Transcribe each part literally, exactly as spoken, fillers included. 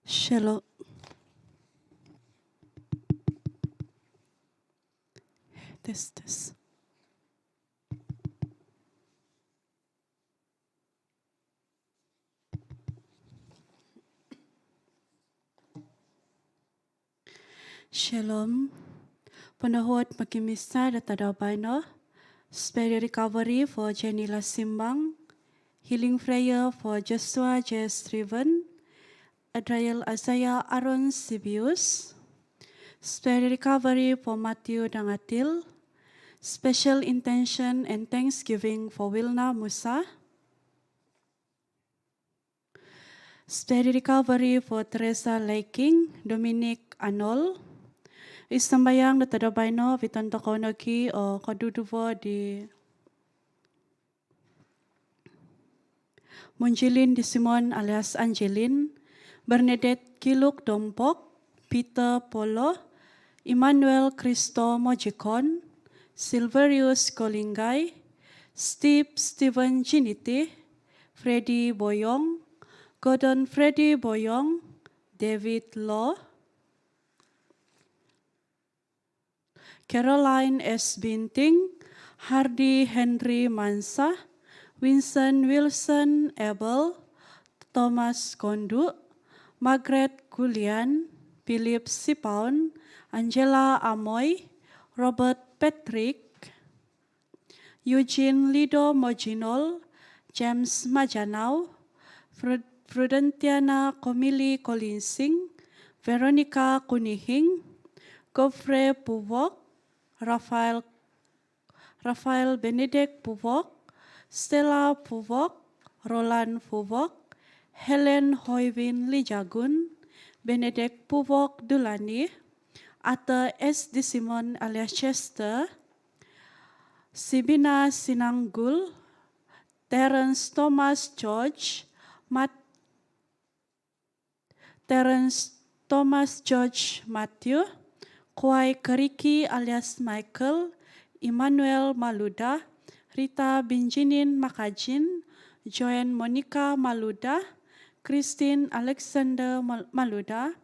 Shalom. Tes, tes. Shalom. Ponohuot mokimisa do tadau baino. Speedy recovery for Jenny Lasimbang. Healing prayer for Joshua J Striven, Adriel Isaiah Aaron Sibius. Speedy recovery for Matthew Dangatil. Special intention and thanksgiving for Wilna Musa. Speedy recovery for Teresa Leiking, Dominic Anol. I sambayang do tadau baino, viton tokou nogi o koduduvo di Munjilin di Simon alias Angelin, Bernadette Kiluk Dompok, Peter Polo, Emmanuel Christo Mojikon, Silverius Kolinggai, Steve Steven Jiniti, Freddy Boyong, Gordon Freddy Boyong, David Law, Caroline S Binting, Hardy Henry Mansa, Winston Wilson Abel, Thomas Kondu, Margaret Kulian, Philip Sipaun, Angela Amoy, Robert Patrick, Eugene Lido Mojinol, James Majanau, Frud- Frudentiana Komili Kolinsing, Veronica Kunihing, Godfrey Puvok, Rafael Rafael Benedek Puvok, Stella Puvok, Roland Puvok, Helen Hoivin Lijagun, Benedek Puvok Dulani, Arthur S Disimon alias Chester, Sibina Sinanggul, Terence Thomas George, Mat- Terence Thomas George Matthew, Kuai Keriki alias Michael, Emmanuel Maluda, Rita Binjinin Makajin, Joan Monica Maluda, Christine Alexander Mal- Maluda,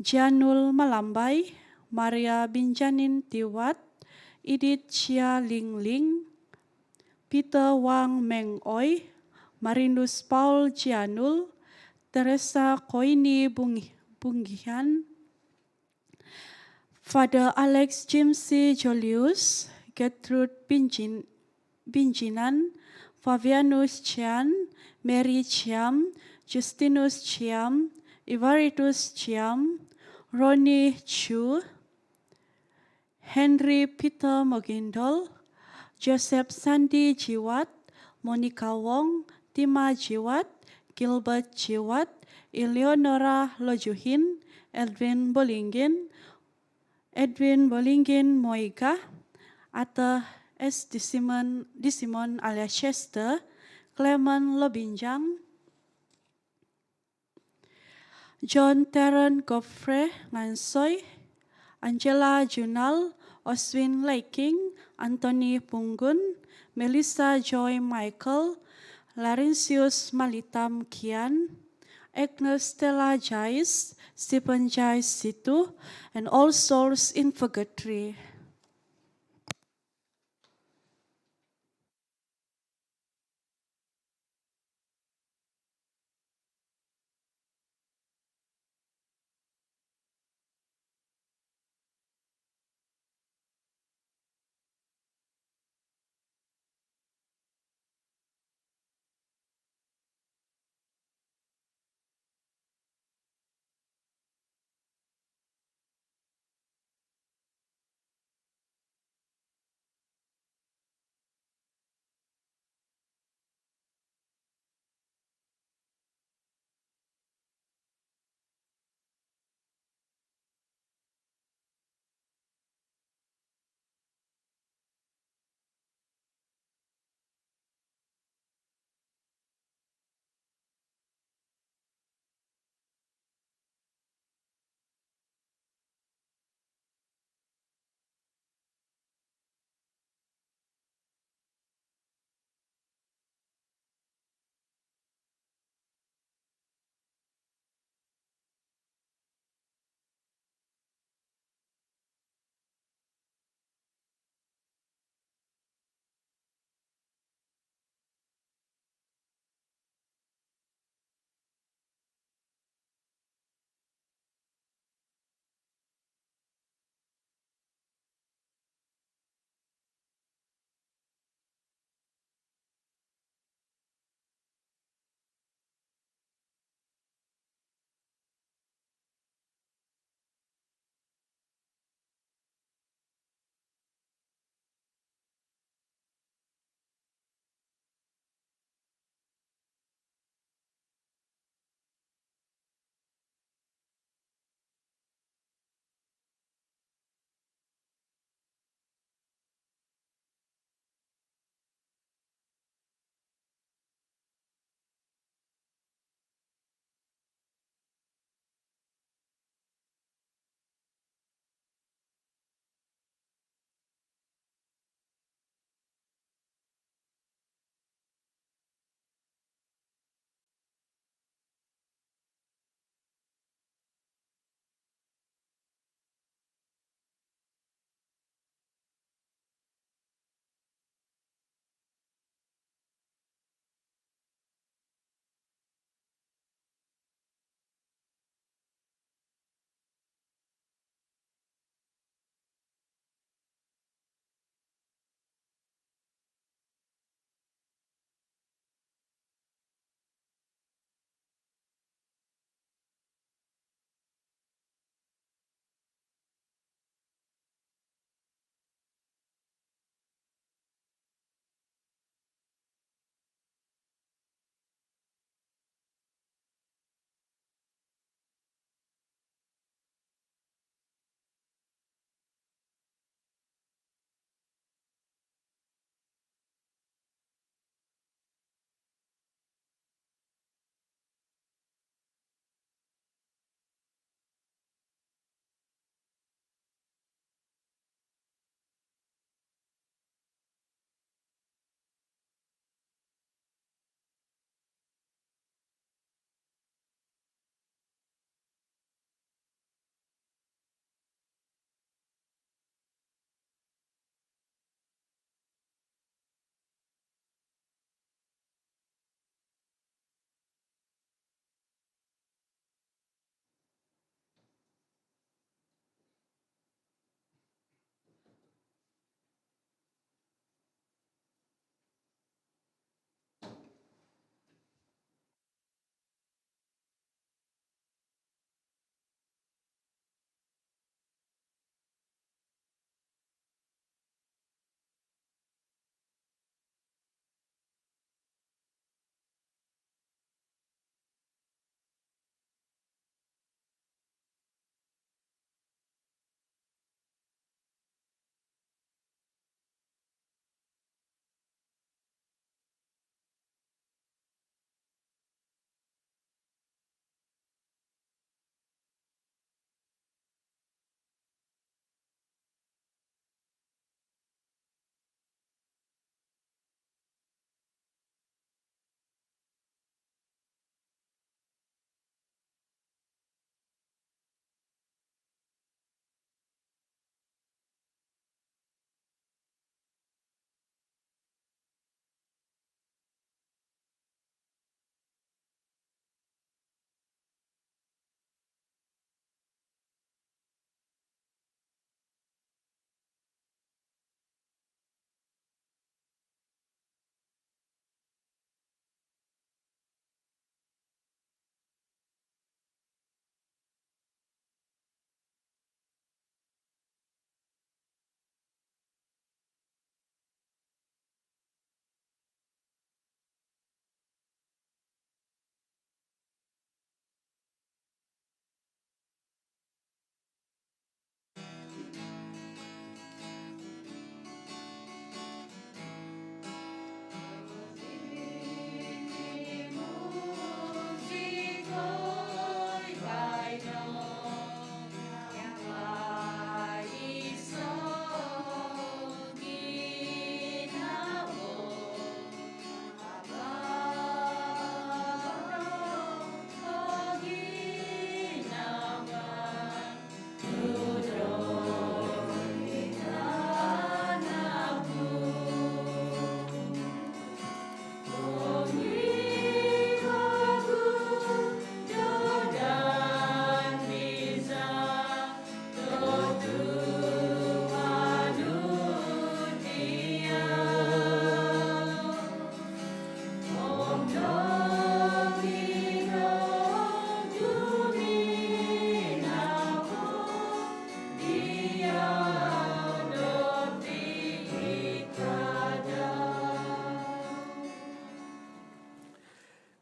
Janul Malambai, Maria Binjanin Tiwat, Edith Chia Ling Ling, Peter Wang Meng Oi, Marinus Paul Jianul, Teresa Koini Bung- Bunggihan, Father Alex Jimsi Jolius, Gertrude Binjin- Binjinan, Fabianus Chian, Mary Chiam, Justinus Chiam, Ivaritus Chiam, Ronnie Chu, Henry Peter Mogindol, Joseph Sandi Jiwat, Monica Wong, Tima Jiwat, Gilbert Jiwat, Eleonora Lojuhin, Edwin Bolingin, Edwin Bolingin Moiga, Arthur S Disimon, Disimon alias Chester, Clement Lobinjang, John Teron Godfrey Ngansoi, Angela Junal, Oswin Leiking, Anthony Punggun, Melissa Joy Michael, Laurentius Malitam Kian, Agnes Stella Jais, Stephen Jais Situ, and all souls in purgatory.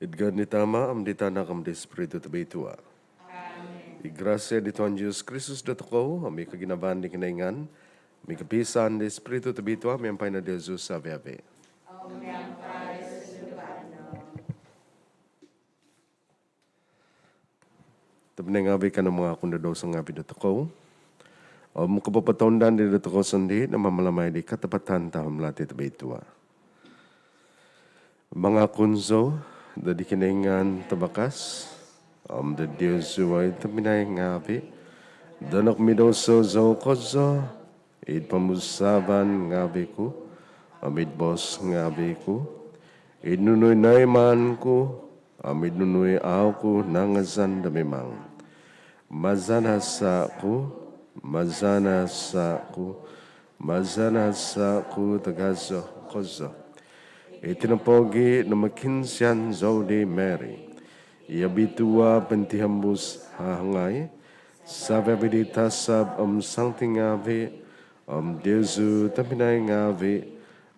Id ngaan di Tama, om di Tanak, om di Spiritu Tobitua. I grasia di Tuhan Jesus Kristus dotokou, om i koginavaan di Kinoingan, om i kopiisaan di Spiritu Tobitua, miampai no diozu savi-avi. Tobpinai ngaavi, kanou mangakun do douso ngaavi dotokou om kopopotounda di dotokou sondii do mamalamai di katapatan taahom lati tobitua. Mangakun zou do di Kinoingan Tavakas om do diozu oi tobpinai ngaavi, do nokomidouso zou kozo id pomusaavan ngaavi ku, om id boos ngaavi ku, id nunu i noimaan ku, om id nunu i au ku nangazan do mimang. Maza nasaa ku, maza nasaa ku, maza nasaa ku tagazo kozo. Iti no pogi do mokiinsian zou di Mary i obitua pointihombus hahangai, savi-avi di tasab om santi ngaavi, om diozu tobpinai ngaavi,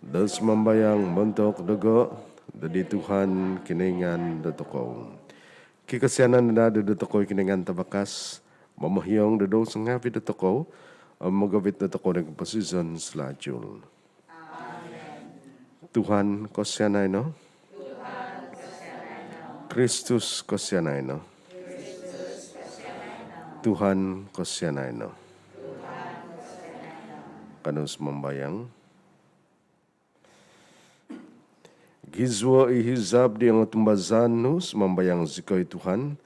do sumambayang montok dogo do di Tuhan Kinoingan dotokou. Kikosianan no daa dotokou i Kinoingan Tavakas, momohiong do douso ngaavi dotokou om mogovit dotokou do koposizon salajul. Tuhan kosianai no. Kristus kosianai no. Tuhan kosianai no. Kanou sumambayang. Gizuo i hizab di ongotumbazaan nu, sumambayang zikoi Tuhan,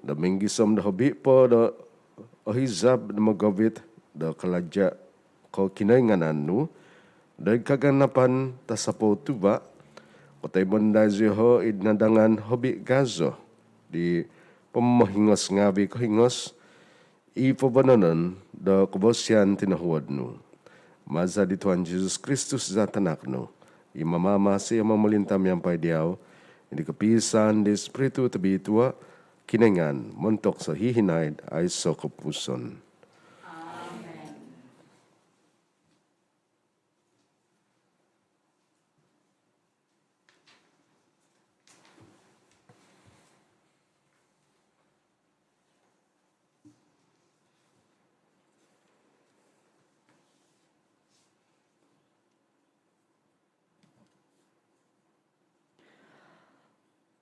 do minggisom do hobi po do ohizab do mogovit do kalaja kokinoinganan nu, do id kaganapan tasapou tuva, kotoimo daa zioho id nadangan hobi gazo di pomohingos ngaavi kohingos i pobononon do kobosian tinohuod nu. Maza di Tuhan Jesus Kristus za Tanak nu, i mamamasi om momolinta miampai diau, id kopiisaan di Spiritu Tobitua, Kinoingan, montok sohihinaid aiso kopupuson.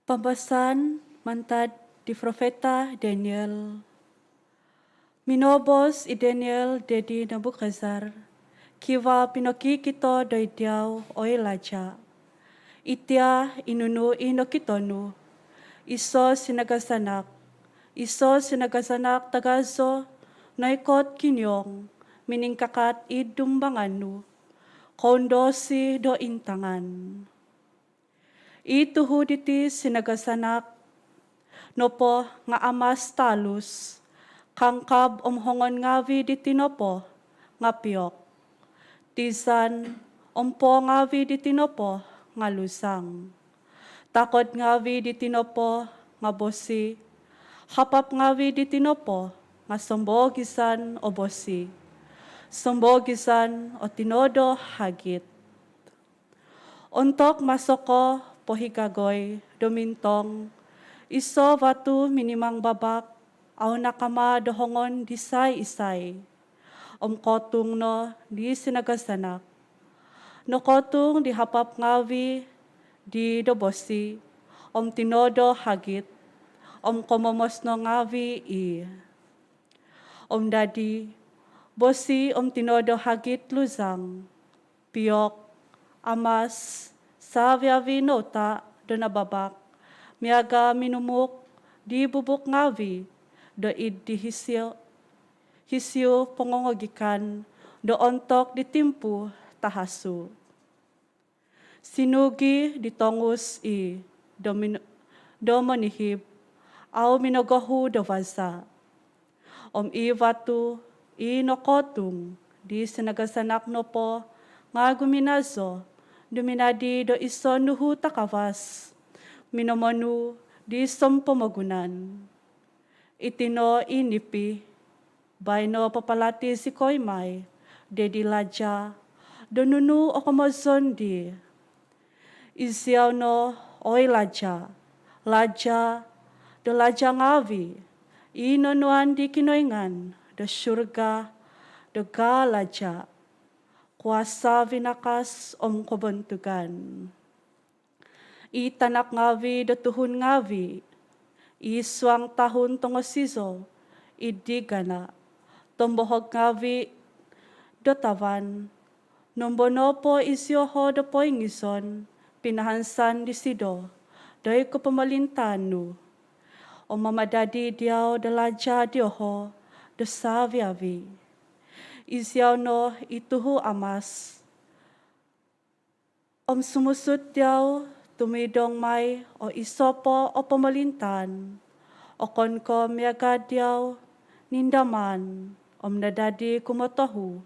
Pambasaan mantad di profeta Daniel. Minoboos i Daniel doid di Nebukadnezar, kivaa pinokikito doid diau, oi laja. Itia i nunu i nokito nu: iso sinagasanak, iso sinagasanak tagazo noikot kiniong, miningkakat id dumbangan nu, koundosi do intangan. I tuhu diti sinagasanak nopo nga amas talus, kangkab om hongon ngaavi diti nopo nga piok, tizan om poo ngaavi diti nopo nga luzang, takod ngaavi diti nopo nga bosi, hapap ngaavi diti nopo nga sombogizan o bosi, sombogizan o tinodo hagit. Ontok maso ko pohigagoi do mintong, iso vatu minimangbabak au nakama do hongon di isai-isai, om kotung no di sinagasanak. Nokotung di hapap ngaavi di do bosi om tinodo hagit, om komomos no ngaavi i. Om dadi, bosi om tinodo hagit luzang, piok, amas, savi-avi nouta do nababak, miaga minumuk di bubuk ngaavi do id di hisiu, hisiu pongongogikan do ontok di timpu tahasu. Sinugi di tongus i do min-, do monihib, au minogohu do vaza. Om i vatu i nokotung di sinagasanak nopo nga guminazo duminadi do iso nuhu takavas, minomonu di sompomogunan. Iti no i nipi, baino papalati zikoi mai doid di laja do nunu o komozon dii. Iziau no, oi laja, Laja' do laja' ngaavi', i nonuan di Kinoingan do surga do gaa laja', kuasa vinakas om kobontugan. I tanak ngaavi' do tuhun ngaavi', i suang tahun tongosizo id digana', tombohog ngaavi' do tavan, nombo nopo isioho' do poingizon, pinahansan disido doid kopomolintaan nu, om mamadadi diau do laja' dioho' do savi-avi'. Iziau no i tuhu amas, om sumusut diau tumidong mai o iso' po o pomolintaan, okon ko' miaga' diau nindamaan om nadadi kumotohu.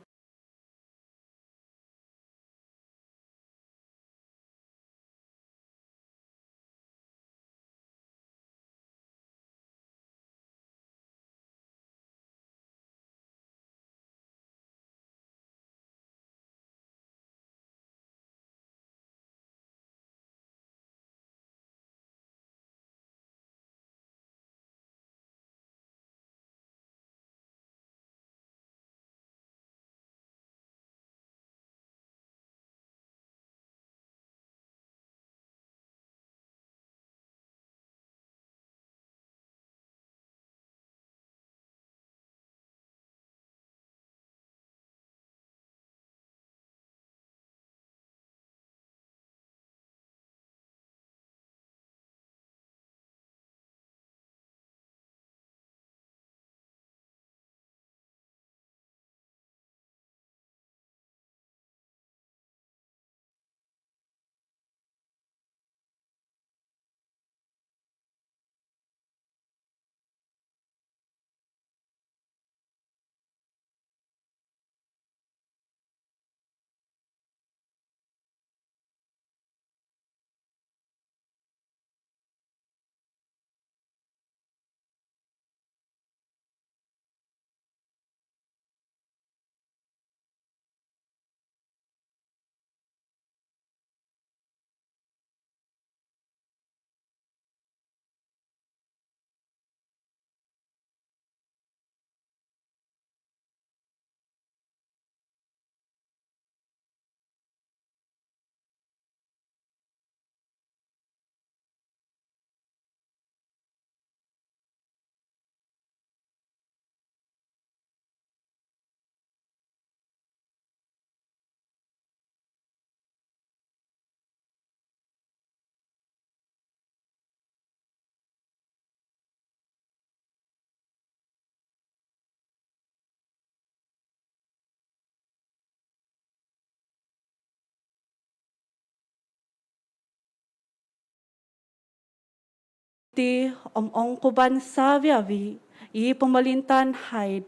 Ti om ongkuban savi-avi i pomolintaan haid,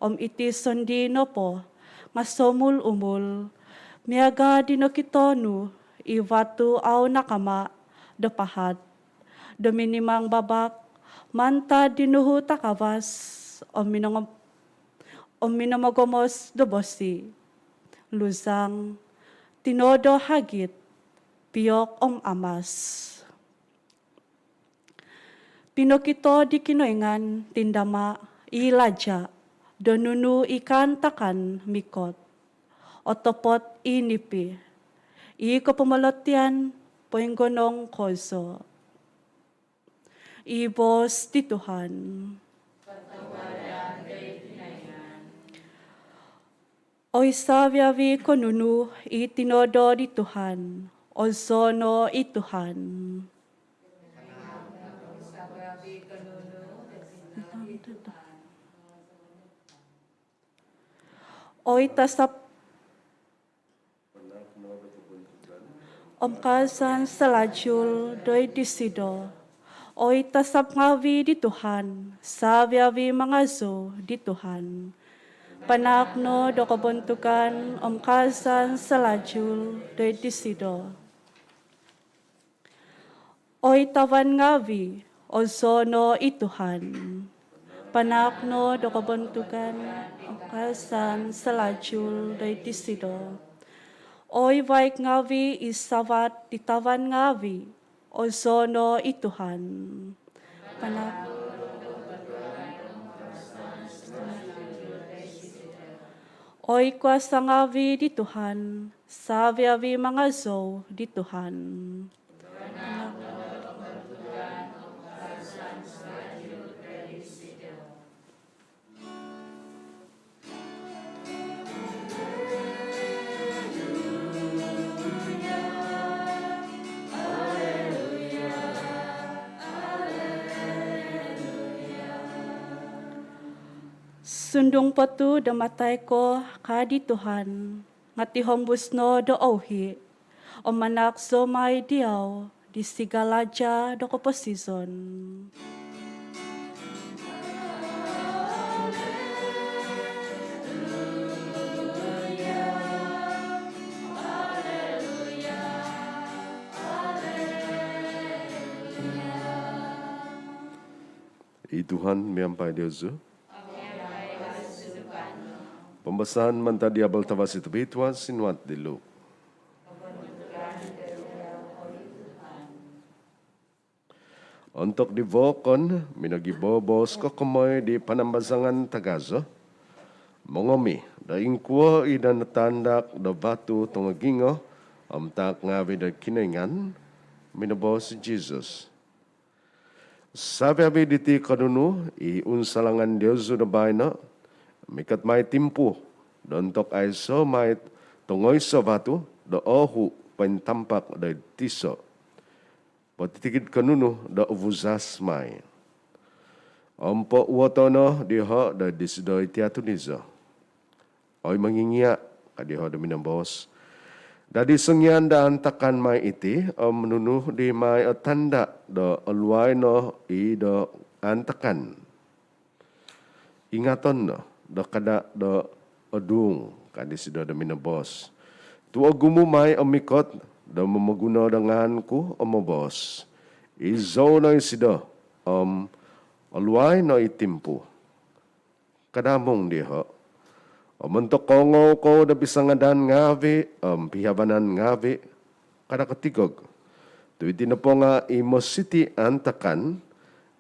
om iti sondii nopo nga' soumul-umul, miaga' di nokito nu i vatu au nakama' do pahat do minimangbabak mantad di nuhu takavas om minongo- om minomogomos do bosi, luzang, tinoodo hagit, piok om amas. Pinokito di Kinoingan tindama' i laja' do nunu i kaantakan mikot, otopot i nipi, i kopomolotian poinggonong kozo. I boos di Tuhan. Oi savi-avi ko' nunu i tinoodo di Tuhan, ozoo' no i Tuhan. Oi tasap om kaazan salajul doid disido. Oi tasap ngaavi' di Tuhan, savi-avi mangazou di Tuhan. Panaak no do kobontugan om kaazan salajul doid disido. Oi tavan ngaavi', ozoo' no i Tuhan. Panaak no do kobontugan om kaazan salajul doid disido. Oi vaig ngaavi' i savat di tavan ngaavi', Ozo no i Tuhan. Oi kuasa ngavi di Tuhan, savi-avi mangazou di Tuhan. Sundung po tu do matai ko, ka di Tuhan, nga tihombus no do ouhi, om manahak zou mai diau di sigalaja do koposizon. I Tuhan miampai diozu. Pambasaan mantad di Abal Tavasi Tobitua sinuat di Luke. Ontok di vokon, minogiboboos kokomoi di panambazangan tagazo, mongomi do ingkuo i do natandak do vatu tongogingo om taak ngavi do Kinoingan, minoboos i Jesus. Savi-avi diti konunu i unsalangan diozu do baino, mikot mai timpu do ontok aiso mai tongoiso vatu do ohu pointampak do id tiso. Potitikid konunu do ovuzas mai. Om pouoto no dioho do disido iti atunizo. Oi Mongingia, ka dioho do minoboos. Dadi songian do antakan mai iti, om nunu di mai o tanda do oluai no i do antakan? Ingaton no do kada do odung, ka disido do minoboos. Tu ogumu mai o mikot do momoguno do ngaan ku om moboos, izou no isido, om oluai no i timpu. Kada mung dioho. Om ontok koongou kou do pisangadan ngavi om pihabanan ngavi, kada kotigog. Tu iti nopo nga i mositi antakan,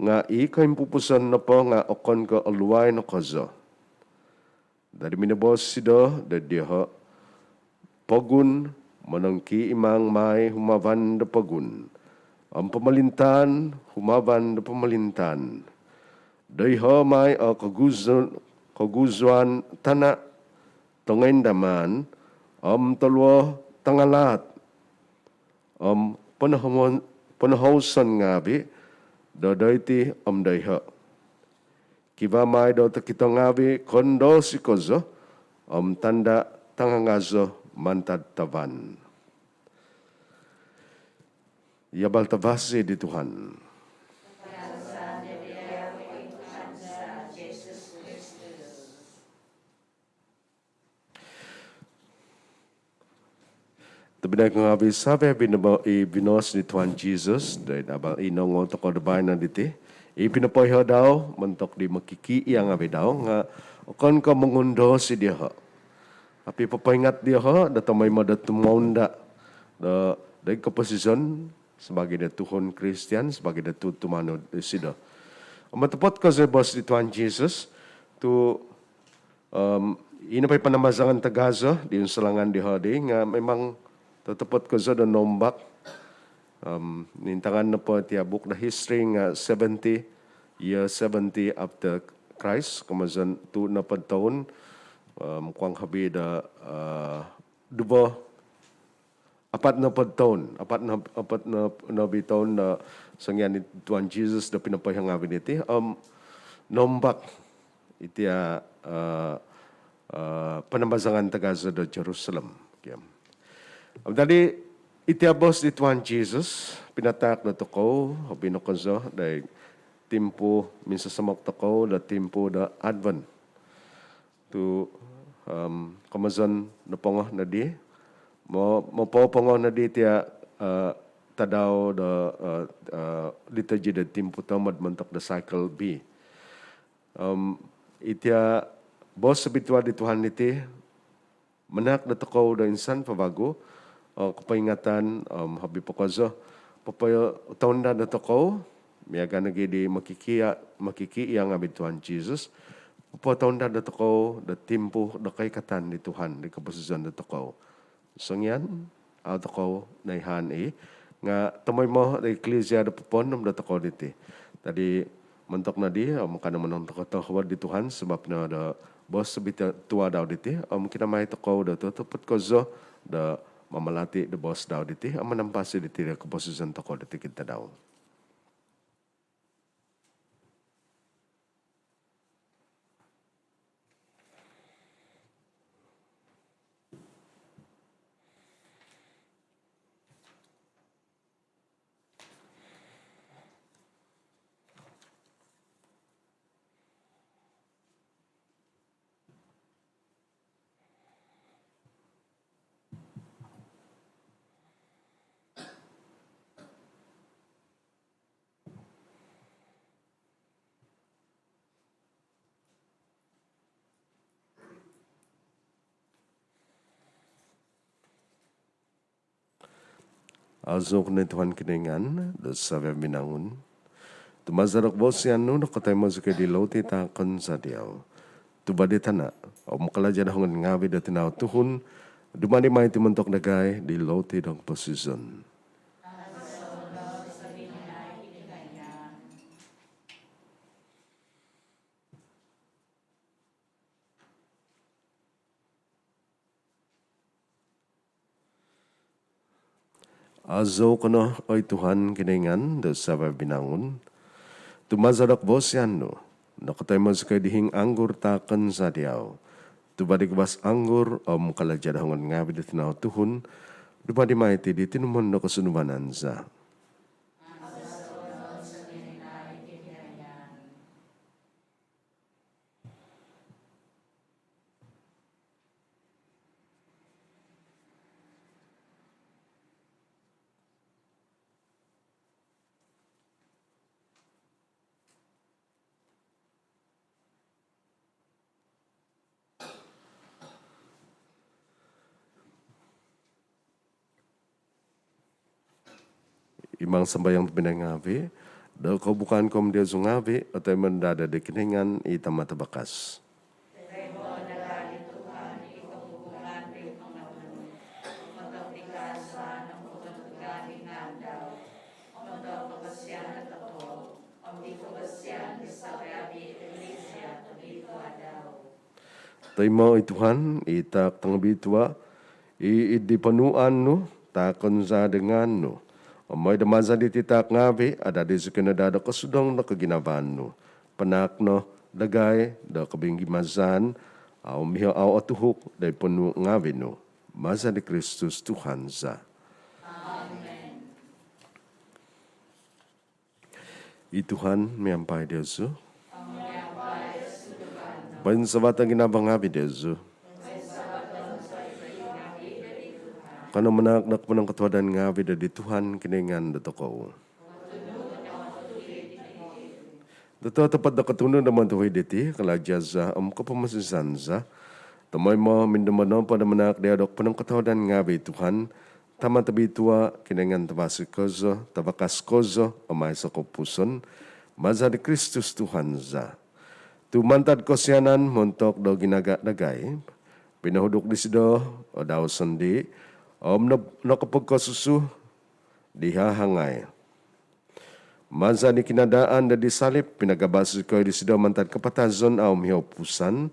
nga i koimpupuson nopo nga okon ko oluai no kozo. Dadi minoboos isido do dioho, pogun monongkiimang mai humavan do pogun, om pomolintaan humavan do pomolintaan. Doiho mai o koguzu-, koguzuan tana tongoindaman, om toluo tangalaat, om ponohomon-, ponohouson ngavi do doiti om doiho. Kiva mai do tokito ngavi kondosi kozo, om tanda tangangazo mantad tavan. I Abal Tavasi di Tuhan. Tobpinai ko ngavi, savi-avi nopo i binoos di Tuhan Jesus do id abal i noongou tokou do baino diti, i pinopoiho dau montok di mokikiia ngavi dau nga okon ko mongundosi dioho, tapi popoingat dioho do tomoimo do tumounda do, do id koposizon sabaagi do tuhun Kristian, sabaagi do tu-, tumanud disido. Om otopot kozo i boos di Tuhan Jesus tu Om ino po i panambazangan tagazo di unsalangan dioho di nga memang totopot kozo do nombak. Om nintangan nopo tia buuk do history nga seventy, year seventy after Christ, komozon tu nopod toun, om kuang hobi do, eh, duvo apat nopod toun, apat no-, apat no-, nobi toun do songian i Tuhan Jesus do pinopoiho ngavi diti, om nombak itia, eh, eh, panambazangan tagazo do Jerusalem. Kiam. Om dadi itia boos di Tuhan Jesus pinatahak do tokou, hobi no kozo do id timpu minsosomok tokou do timpu do Advent. Tu, om komozon nopongo nodi, mo-, mopopongo nodi tia, eh, tadau do, eh, eh, liturgi do timpu tomod montok do cycle B. Om itia boos obitua di Tuhan diti manahak do tokou do insan po vagu, eh, kopoingatan, om hobi po kozo popotounda dotokou miaga nogi di mokikia-, mokikiia ngaavi di Tuhan Jesus, popotounda dotokou do timpu do koikatan di Tuhan di koposizon dotokou. Songian au tokou noihaan i, nga tomoimo do eklisia do popoondom dotokou diti. Dadi montok nodi, om kanou monong tokou tohuod di Tuhan sabap no do boos bitua dau diti, om kinamai tokou do totopot kozo do mamalati do boos dau diti om manampasi diti do koposizon tokou do tikid tadau. Azoon ko no Tuhan Kinoingan do savi-avi binangun. Tu maza do kavasian nu nokotoimo zikoi di loti taakon za diau, tuva di tana om kalaja do hongon ngaavi do tinau tuhun, dumadi mai iti montok dagai di loti do koposizon. Azoon ko no, oi Tuhan Kinoingan do savi-avi binangun. Tu maza do kavasian nu nokotoimo zikoi di hiing anggur taakon za diau, tuva di guvas anggur om kalaja do hongon ngaavi do tinau tuhun, dumadi mai iti di tinumon do kosunduvanan za. Imang sambayang tobpinai ngaavi, do kohubukan ko om diozu ngaavi otoimo no daa di Kinoingan i Tama Tavakas. Toimo oi Tuhan i taak tongobitua, i id di ponuuan nu taakon za do ngaan nu, om moi do maza diti taak ngaavi adadi zikoi no daa do kosudong do koginavaan nu. Panaak no dagai do kobingimazaan au miho au otuhuk do ponuu ngaavi nu. Maza di Kristus Tuhan za. Amen. I Tuhan miampai diozu. Poinsavato ginavo ngaavi diozu. Kanou manaak do koponongkotohuadan ngaavi doid Tuhan Kinoingan dotokou. Do totopot do kotunud om otuhid iti, kalaja za om kopomosizan za, tomoimo om id nombo nopo do manaak dia do koponongkotohuadan ngaavi, Tuhan, Tama tobitua, Kinoingan tavasi kozo, tavakas kozo om aiso kopupuson, maza di Kristus Tuhan za. Tu mantad kosianan montok do ginaga dagai, pinohuduk disido o dau sondii om no- nokopogkosusu di hahangai. Maza di kinadaan do di salib, pinagabas zikoi disido mantad kapatazon au miho opupusan,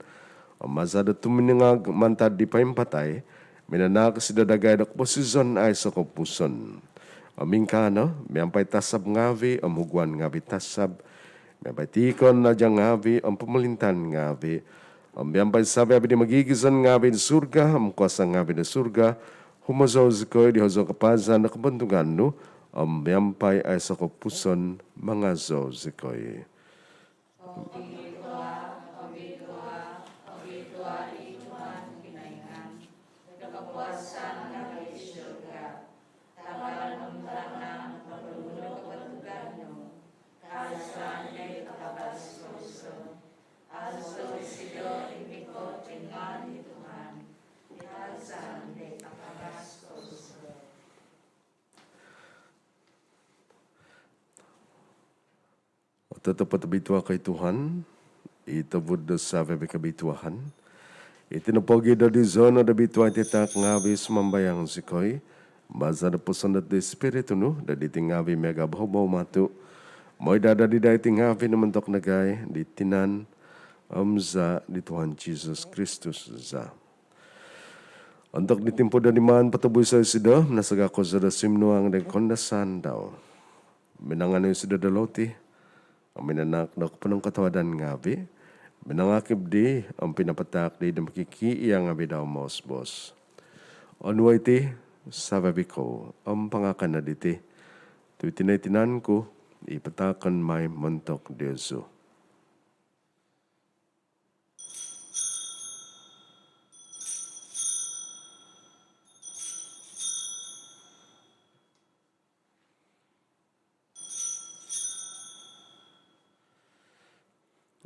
om maza do tuminungag mantad di poimpatai, minanaak isido dagai do koposizon aiso kopupuson. Om ingkaa no, miampai tasab ngaavi om huguan ngaavi tasab, miampai tiikon laja ngaavi om pomolintaan ngaavi, om miampai savi-avi di mogigizon ngaavi di surga om kuasa ngaavi di surga, humozou zikoi di hozou kapazan do kobontugan nu, om miampai aiso kopupuson mangazou zikoi. Obitua, obitua, obitua i Tuhan Kinoingan do kokuasaan ngaavi id surga. Tavan om tana noponu do kobontugan nu. Kaazaan dii takavas kozo. Aazou isido i mikot id ngaan di Tuhan. Kaazaan dii takavas kozo. Totopot obitua ko oi Tuhan, i tobud do savi-avi kobituaan. Iti nopogi do dizono do bitua iti taak ngavi, sumambayang zikoi, maza do posondot di Spiritu nu do diti ngavi miaga bohobou matu, moi do adadi daa iti ngavi no montok dagai di tinan om zaa di Tuhan Jesus Kristus za. Ontok di timpu do diman potobuso isido, minasaga kozo do suminuang do koundasaan dau, minanganu isido do loti, om minanaak do koponongkotohuadan ngavi, minangakib dii om pinapataak dii do mokikiia ngavi dau moos-boos: Onuo iti savi-avi kou om pangakan no diti, tu iti no i tinan ku i pataakon mai montok diozu.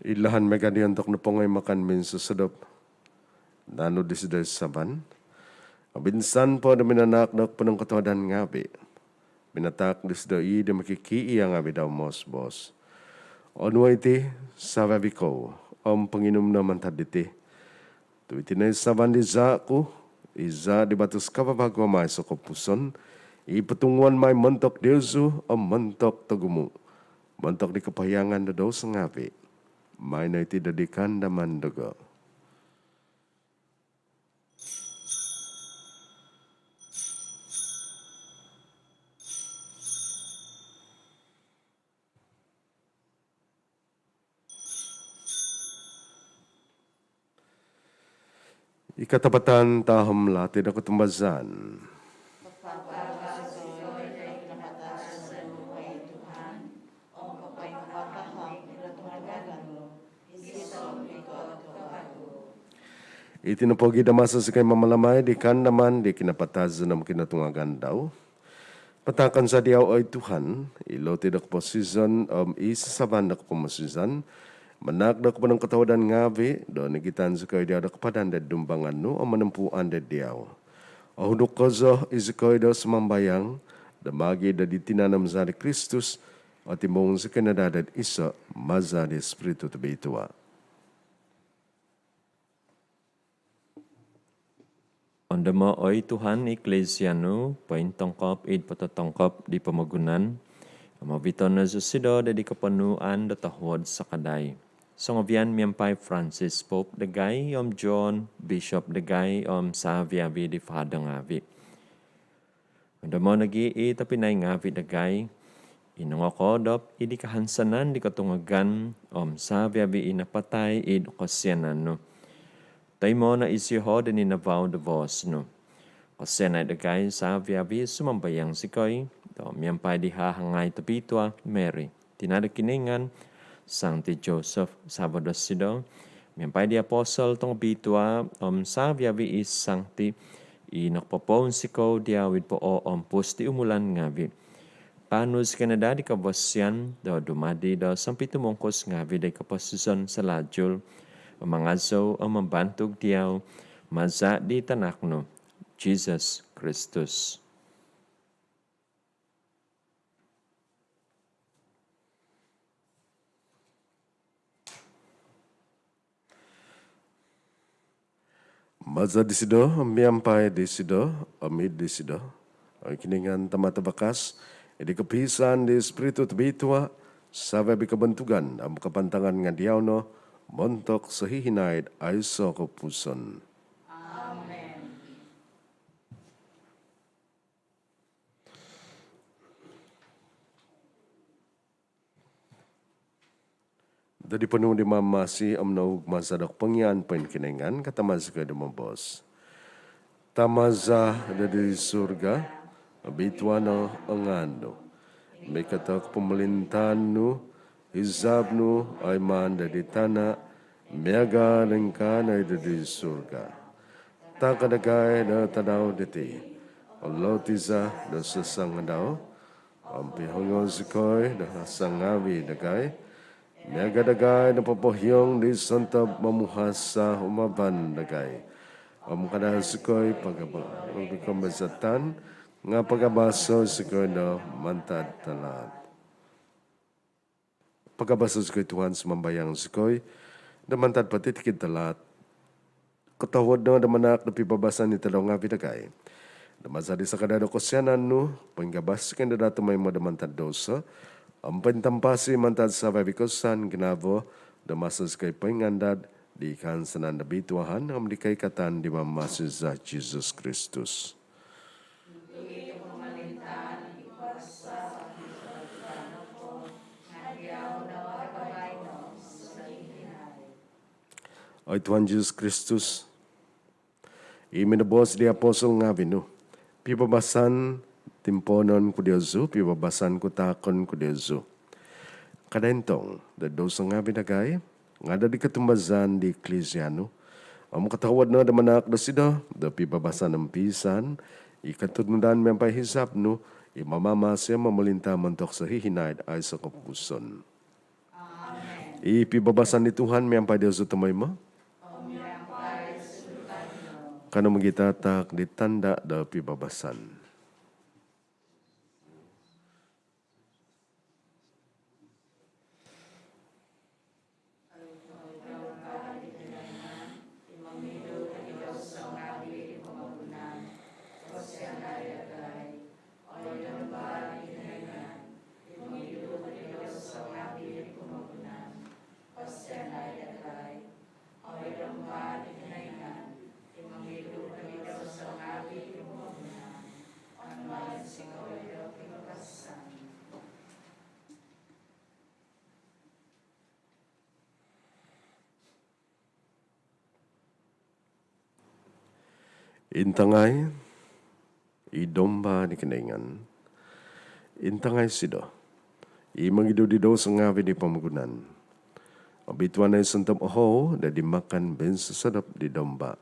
Id lahan miaga dii ontok nopongo i makan minsosodop, naanu disido i saban om insan po do minanaak do koponongkotohuadan ngavi, minataak disido i do mokikiia ngavi dau moos-boos: Onuo iti savi-avi kou om ponginum no mantad diti, tu iti no i saban di zaa ku, i zaa di batos kavavagu om aiso kopupuson, i potunguon mai montok diozu om montok togumu, montok di kopohiangan do douso ngavi. Maai no iti do di kaandaman dogo. I katapatan tahom lati do kotumbazaan. Iti nopogi do maso zikoi mamalamai di kaandaman di kinapatazon om kinotungagan dau, pataakon za diau, oi Tuhan, i loti do koposizon om i sasaban do kopomosizan, manaak do koponongkotohuadan ngavi do nigitan zikoi diau do kapadan do dumbangan nu om monompuan do diau. Ohuduk kozo izikoi do sumambayang do maagi do di tinan om zaa di Kristus, otimung zikoi no daa do iso maza di Spiritu Tobitua. Ondomo, oi Tuhan, Eklesia nu pointongkop id pototongkop di pomogunan, om oviton no zosido do di koponuan do tohuod sakadai, songovian miampai Francis Pope dagai, om John Bishop dagai, om savi-avi di fada ngavi. Ondomo nogi i tobpinai ngavi dagai i nongokoodop id di kahansanan di kotungagan om savi-avi i napatai id kosianan nu. Toimo no isioho do ninavau do voos nu. Kosianai dagai savi-avi, sumambayang zikoi, do miampai di hahangai tobitua Mary, tina do Kinoingan, Sangti Joseph savo dosido, miampai di apostol tongobitua om savi-avi i sangti i nokopopounsikou diau id pooompus di umulan ngavi, paanu zikoi no daa di kavasian do dumadi do sompitumungkus ngavi di koposizon salajul, om mangazou om mambantug diau, maza di tanak nu, Jesus Kristus. Maza disido, miampai disido, om id disido, oi Kinoingan Tama Tavakas, id di kopiisaan di Spiritu Tobitua, savi-avi kabantugan om kapantangan nga diau no, montok sohihinaid aiso kopupuson. Amen. Do di ponuu di Mamamasi om noug maza do kopongiaan poingkinoingan, katamai zikoi do moboos: Tama za do di surga, obitua no o ngaan nu. Mikot o kopomolintaan nu, hizab nu oimaan do di tana, miaga do ingkaa no i do di surga. Taako dagai do tadau diti o loti za do sasangadau, om pihongo zikoi do hasa ngavi dagai, miaga dagai do popohiong di sontob momuhasa humavan dagai. Om kada zikoi pagaba-, pagabazatan, nga pagabaso zikoi do mantad talaat. Pagabaso' zikoi Tuhan, sumambayang zikoi, do mantad potitikid talaat, kotohuod no do manaak do pibabasan i tadau ngaavi' dagai. Do maza' di sakadai do kosianan nu, poingabas zikoi no daa tomoimo do mantad douso om pointampasi mantad savi-avi' kosusaan ginavo, do maso zikoi poingandad di kaansanan do bituahan om di koikatan di Mamamasi za Jesus Kristus. Oi Tuhan Jesus Kristus, i minoboos di apostol ngaavi' nu, pibabasan timpoonon ku diozu, pibabasan ku taakon ku diozu. Kada' intong do douso ngaavi' dagai, nga' do di kotumbazaan di Eklisia nu, om kotohuod no do manaak dosido do pibabasan om piisaan i kotunudan miampai hizab nu, i mamamasi om momolinta' montok sohihinaid aiso' kopupuson. I pibabasan di Tuhan miampai diozu tomoimo. Kanou mogitataak di tanda' do pibabasan. Intangai i Domba di Kinoingan. Intangai sido i mongidu di douso ngaavi' di pomogunan. Obituanai sontob ohou do di makan minsosodop di Domba.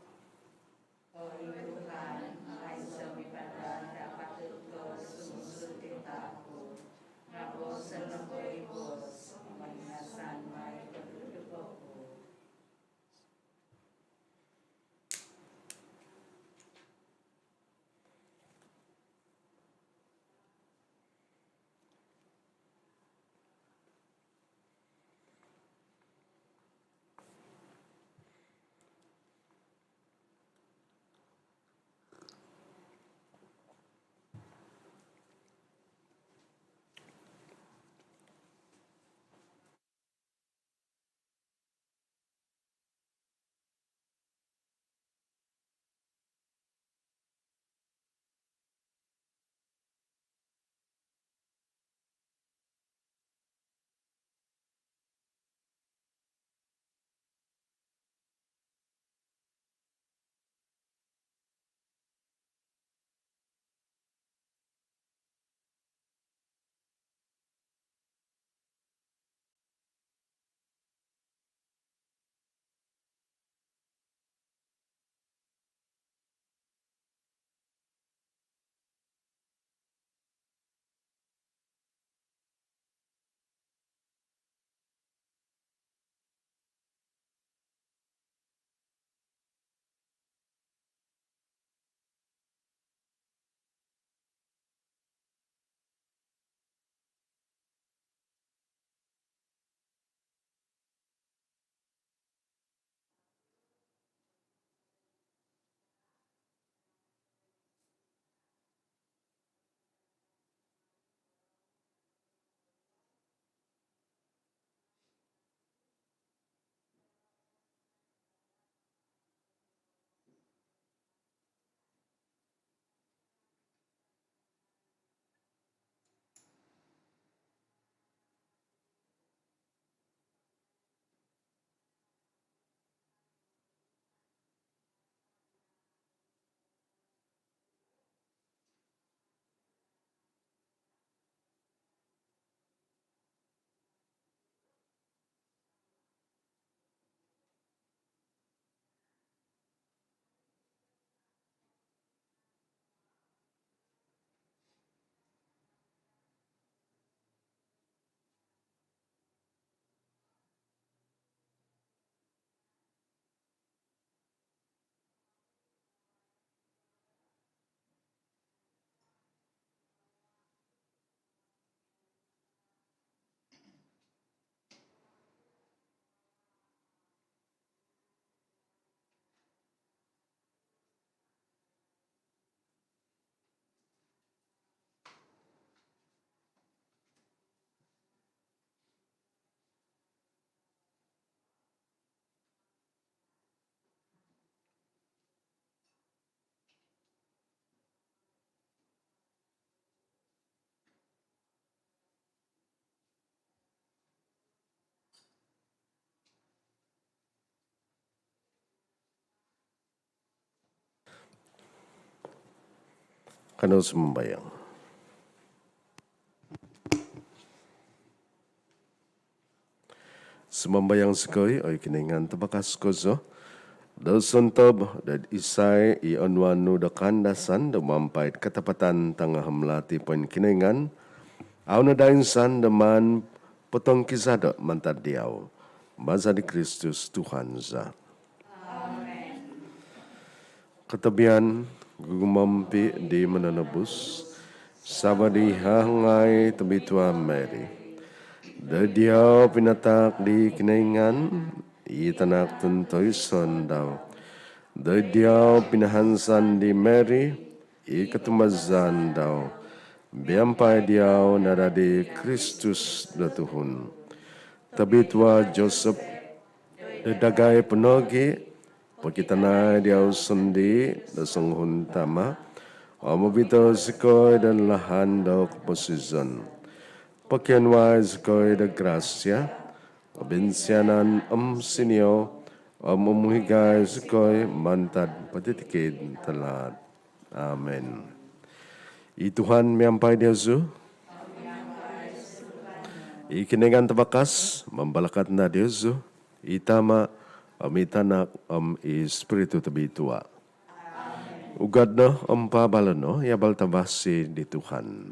Kanou sumambayang. Sumambayang zikoi, oi Kinoingan Tabakas kozo, do sontob do isai i onuan nu do kaandasan do mampait katapatan tanga hamlati poin Kinoingan, au no daa insan do maan potongkizado mantad diau. Maza di Kristus Tuhan za. Kotobian gugumompi di Mononobus, savo di hahangai Tobitua Mary. Doid diau pinataak di Kinoingan i Tanak tuntoiso dau. Doid diau pinahansan di Mary i kotumbazaan dau. Miampai diau nadadi Kristus do tuhun. Tobitua Joseph, doid dagai po nogi, pokitanai diau sondii do songuhun tama om obito zikoi do lahan do koposizon. Pokionuai zikoi do grasia, obinsianan om sinio, om umuhigai zikoi mantad potitikid talaat. Amen. I Tuhan miampai diozu. I Kinoingan Tabakas mambalakat no diozu, i Tama, om i Tanak, om i Spiritu Tobitua. Ugad no om paabalo no i abal tavasi di Tuhan.